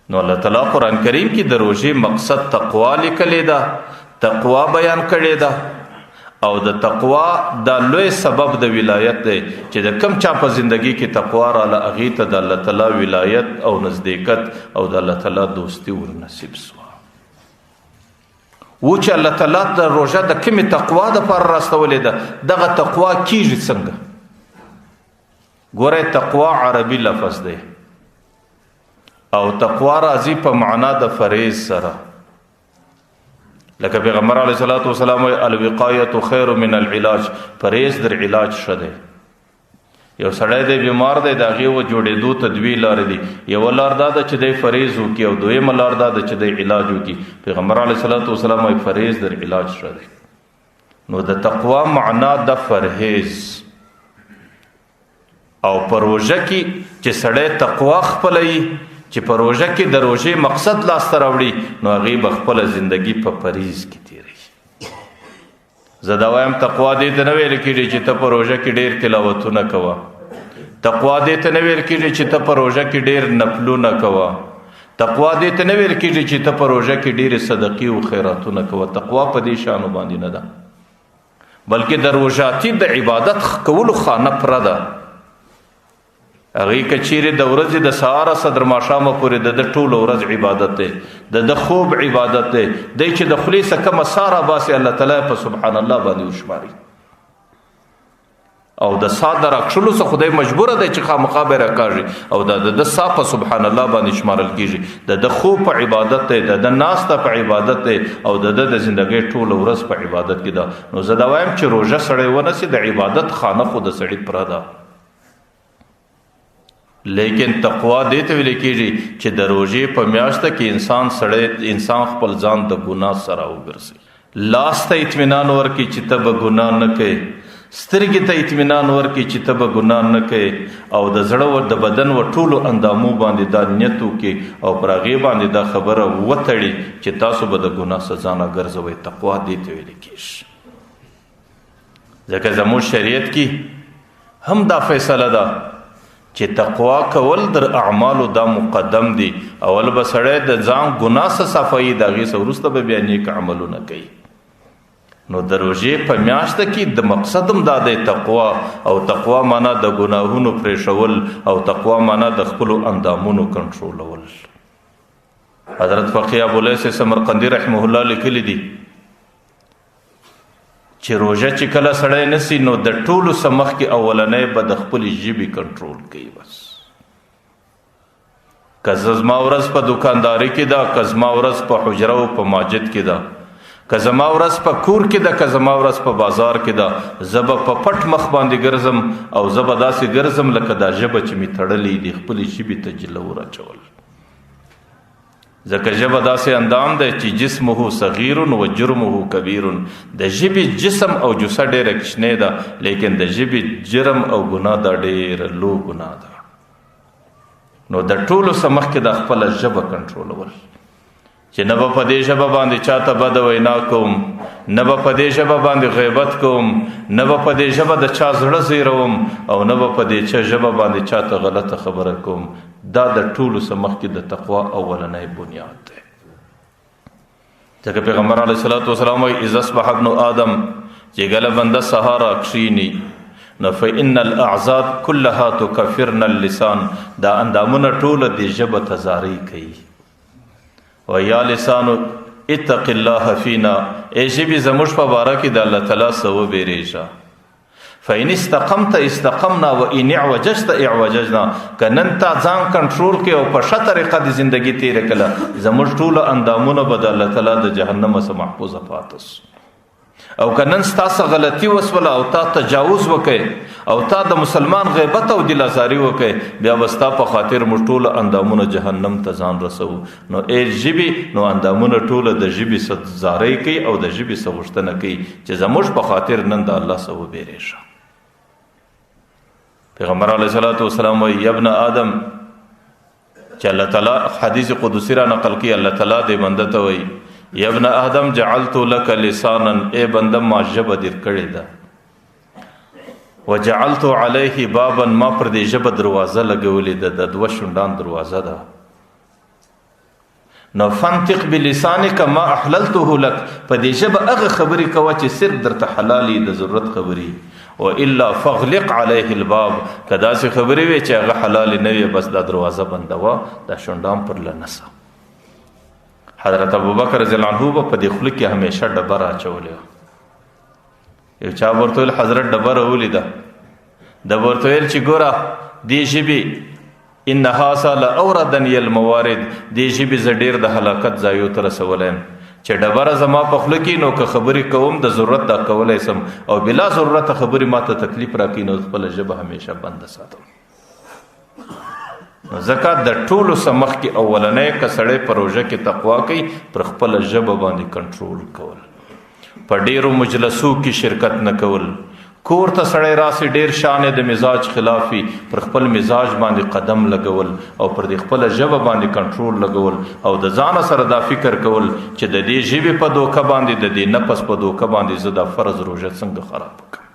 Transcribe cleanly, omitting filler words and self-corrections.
نو الله تعالی قرآن کریم کې د روژې مقصد تقوا لیکلې ده، تقوا بیان کړې ده، او د تقوا دا لوی سبب د ولایت دی چې د کم چا په زندگی کې تقوا راله هغې ته د الله تعالی ولایت او نزدېکت او د الله تعالی دوستي ورنصیب سوه. و چې الله تعالی د روژه د کومې تقوا دپاره راستولې ده، دغه تقوا کیږي څنګه؟ ګوره، تقوا عربي لفظ دی او تقوا راځي په معنا د فریض سره، لکه پیغمبر علیه الصلاة والسلام وایي الوقایة خیر من العلاج، پرهیز در علاج ښه دی. یو سړی دی بیمار دی، د هغې و جوړېدو ته دوې لارې دي، یوه لار دا ده چې دی فریض وکړي او دویمه لار دا ده چې دی علاج وکړي. پیغمبر علیه الصلاة والسلام وایي فریض در علاج ښه دی. نو د تقوا معنا د فرهیز، او په روژه کې چې سړی تقوا خپلوي، چې په روژه کې د روژې مقصد لاسته راوړي، نو هغې به خپله زندګي په پرهیز کې تېروي. زه دا وایم تقوا دې ته نه ویل کېږي چې ته په روژه کې ډېر تلاوتونه کوه، تقوا دې ته نه ویل کېږي چې ته په روژه کې ډېر نفلونه کوه، تقوا دې ته نه ویل کېږي چې ته په روژه کې ډېرې صدقې او خیراتونه کوه. تقوا په دې شانو باندې نه ده، بلکې د روژاتي د عبادت کولو خانه پره ده. هغې که چیرې د ورځې د سهاره څخه تر ماښامه پورې د ده ټوله ورځ عبادت دی، د ده خوب عبادت دی، دی چې د خولې څخه کومه ساه راباسي الله تعالی په سبحان الله باندې وشماري، او د ساه د راکښلو څخه خدای مجبوره دی چې خامخا به راکاږي، او د ده ساه په سبحان الله باندې شمارل کېږي. د ده خوب په عبادت دی، د ده ناسته په عبادت دی، او د ده د زندګۍ ټوله ورځ په عبادت کې ده. نو زه دا وایم چې روژه سړی ونسي د عبادت خانه خو د سړي پره ده، لیکن تقوا دې ته ویل کېږي چې د روژې په میاشت کې انسان خپل ځان د ګناه سره وګرځي، لاس ته اطمینان ورکړي چې ته به ګناه نه کوې، سترګې ته اطمینان ورکړي چې ته به ګناه نه کوې، او د زړه و د بدن و ټولو اندامو باندې دا نیت وکړي او پر هغې باندې دا خبره وتړي چې تاسو به د ګناه څخه ځان ګرځوئ. تقوا دې ته ویل کېږي. ځکه زموږ شریعت کې هم دا فیصله ده چې تقوا کول در اعمالو دا مقدم دی. اول به سړی د ځان ګناه څخه صفایي، د هغې څخه وروسته به بیا نیک عملونه کوي. نو د روژې په میاشت کې د مقصد هم دا دی تقوا، او تقوا معنا د ګناهونو پرېښول، او تقوا معنا د خپلو اندامونو کنټرولول. حضرت فقیه ابولیث سمرقندي رحمه الله لیکلي دي چې روژه چې کله سړی نسی نو د ټولو څخه مخکې اولنی به د خپلې ژبې کنټرول کوي. بس که زما ورځ په دکانداري کې ده، که زما ورځ په حجره او په ماجد کې ده، که زما ورځ په کور کې ده، که زما ورځ په بازار کې ده، زه به په پټ مخ باندې ګرځم، او زه به داسې ګرځم لکه دا ژبه چې مې تړلې دي، خپلې ژبې ته جلو راچول. ځکه ژبه داسې اندام دی چې جسمه صغیر و جرمه کبیر. د ژبې جسم او جسه ډېره کوچنۍ ده، لیکن د ژبې جرم او ګناه دا ډېره لو ګناه ده. نو د ټولو څخه مخکې د خپله ژبه کنټرولول، چې نه به په دې ژبه باندې چاته بده وینا کوم، نه به په دې ژبه باندې غیبت کوم، نه به په دې ژبه د چا زړه زیروم، او نه به په دې چا ژبه باندې چاته غلطه خبره کوم. دا د ټولو څخه مخکې د تقوا اولنی بنیاد دی. ځکه پیغمبر علیه الصلاة والسلام وایي اذا اصبح ابن آدم، چې کله بنده سهار راکښېني نو فإن الأعضاء كلها تكفرن اللسان، دا اندامونه ټوله دې ژبه ته زارۍ کوي. و یا لسان اتق الله فینا، ای ژبې زموږ په باره کې د الله تعالی څخه وبېرېږه. فإن استقمت استقمنا وإن اعوججت اعوججنا، که نن تا ځان کنټرول کړې او په ښه طریقه د زندګي تېره کړه، زموږ ټولو اندامونه به د الله تعالی د جهنم څخه محفوظه پاتې سو. او که نن ستا څه غلطي وسوله او تا تجاوز وکړې او تا د مسلمان غیبت او دل ازاري وکړې، بیا به ستا په خاطر موږ ټول اندامونه جهنم ته ځان رسوو. نو ای ژبې، نو اندامونه ټوله د ژبې څه زارۍ کوي او د ژبې څه غوښتنه کوي چې زموږ په خاطر نن د الله څخه وبېرېږه. پیغمبر علیه الصلاة والسلام وایي یا ابن آدم، چې الله تعالی حدیث قدسی را نقل کوي، الله تعالی دې بنده ته وایي یا ابن آدم جعلت لك لسانا، ای بنده ما ژبه در کړې ده، وجعلت علیه بابا، ما پر دې ژبه دروازه لګولې ده، د دوه شونډان دروازه ده. نو فانطق بلسانک ما احللته لك، په دې ژبه هغه خبرې کوه چې صرف درته حلالي، د ضرورت خبرې، و الا فغلق عليه الباب، که داسې خبرې وي چې هغه حلال نه وي، بس دا دروازه بندوه، دا شونډام پر لنسه. حضرت ابوبکر رضی الله عنه په دې خوله کې همیشه ډبره اچولې وه. یو چا ورته ویل حضرت ډبره ولیده، ده ورته ویل چې ګوره دې ژبې ان هذا لاوردني الموارد، دې ژبې زه ډېر د هلاکت ځایو ته رسولی یم، چې ډبره زما په خوله کې نو که خبرې کوم د ضرورت دا کولی سم، او بلا ضرورته خبرې ما ته تکلیف راکوي، نو خپله ژبه همیشه بنده ساتم. نو ځکه د ټولو څه مخکې اولنی که سړی په روژه کې تقوا کوي، پر خپله ژبه باندې کنټرول کول، په ډېرو مجلسو کې شرکت نه کول، کور ته سړی راسي ډېر شان یې د مزاج خلاف وي، پر خپل مزاج باندې قدم لګول او پر دې خپله ژبه باندې کنټرول لګول، او د ځانه سره دا فکر کول چې د دې ژبې په دوکه باندې، د دې نفس په دوکه باندې زه دا فرض روژه څنګه خراب کړم.